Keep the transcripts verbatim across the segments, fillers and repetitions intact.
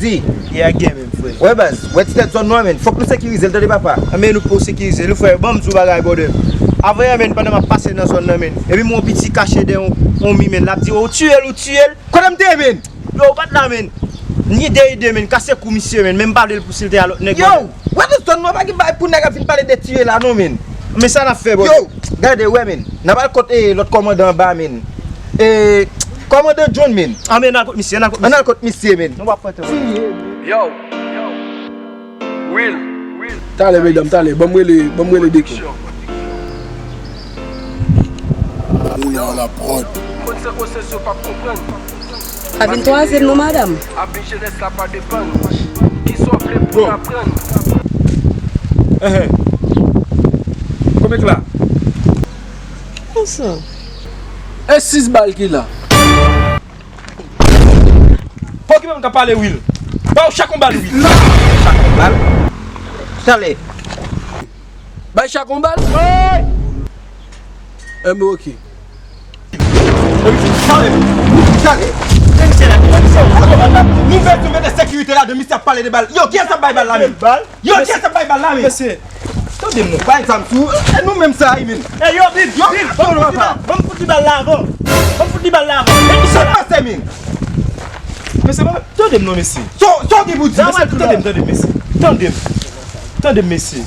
Di. Yeah, gang, menm, frè. Wè, baz, wè ti tèt zòn nou an, menn. Fòk nou sekirize l, tande, papa. Anben, nou poko sekirize l, frè. Ban m di w bagay, brother. Avan yè, menn, pandan m ap pase nan zòn nan, menn, epi m wè yon piti kache dèyè yon, yon mi, menn. L ap di, "Ou tiye l, ou tiye l." Kote m te ye, menn? Yo, ou pa t la, menn. M gen de ide, menn. Kase kou misye, menn. Men m pa vle l pou si l te a lòt nèg, yo, brother. Wè nan zòn nou an, pa gen bagay pou nèg ap vin pale de tiye la, non, menn. Men sa n ap fè, brother? Yo, gade, wè, menn. N ap al kot, eh, lòt kòmandan anba, menn. Eh, kòmandan John, menn. Anben, n al kot misye, n al kot misye. Ann al kot misye, menn. Nou p ap fè tan. Yo. Will. Talè, medam, talè. Ban m rele, ban m rele Deko. Ou nan la prod. Moun san konsyans yo p ap konprann. A vin twazyèm non, madanm. Abi jenès la pa depann. Kisa w vle pou n aprann? Enhen. Konbyen k la? Konsa. E sis bal ki la. Pa okipe m k ap pale, Will. Ba w chak yon bal, Will. Chak yon bal? Talè. Bay chak yon bal? Enben, oke. Talè. Talè. Nou bezwen mete sekirite ladan, misye ap pale de bal. Yo, kiyès ap bay bal la menm? Yo, kiyès ap bay bal la menm? Mesye, tande m non. Bay zam sou, e nou menm sa, wi, menn. E yo, Bill, yo, Bill, ban m fout li bal, ban m fout li bal la avan. Ban m fout li bal la avan. E ki sa k pase, menn? Mesye, tande m non, mesye. Sa w gen pou di, mesye? Tande m, tande m, mesye. Tande m. Tande m, mesye.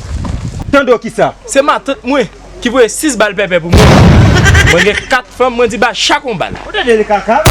Tande w kisa? Se matant mwen ki voye sis bal pèpè pou mwen. Mwen gen kat fanm, mwen di ba chak yon bal. Ou tande de kaka?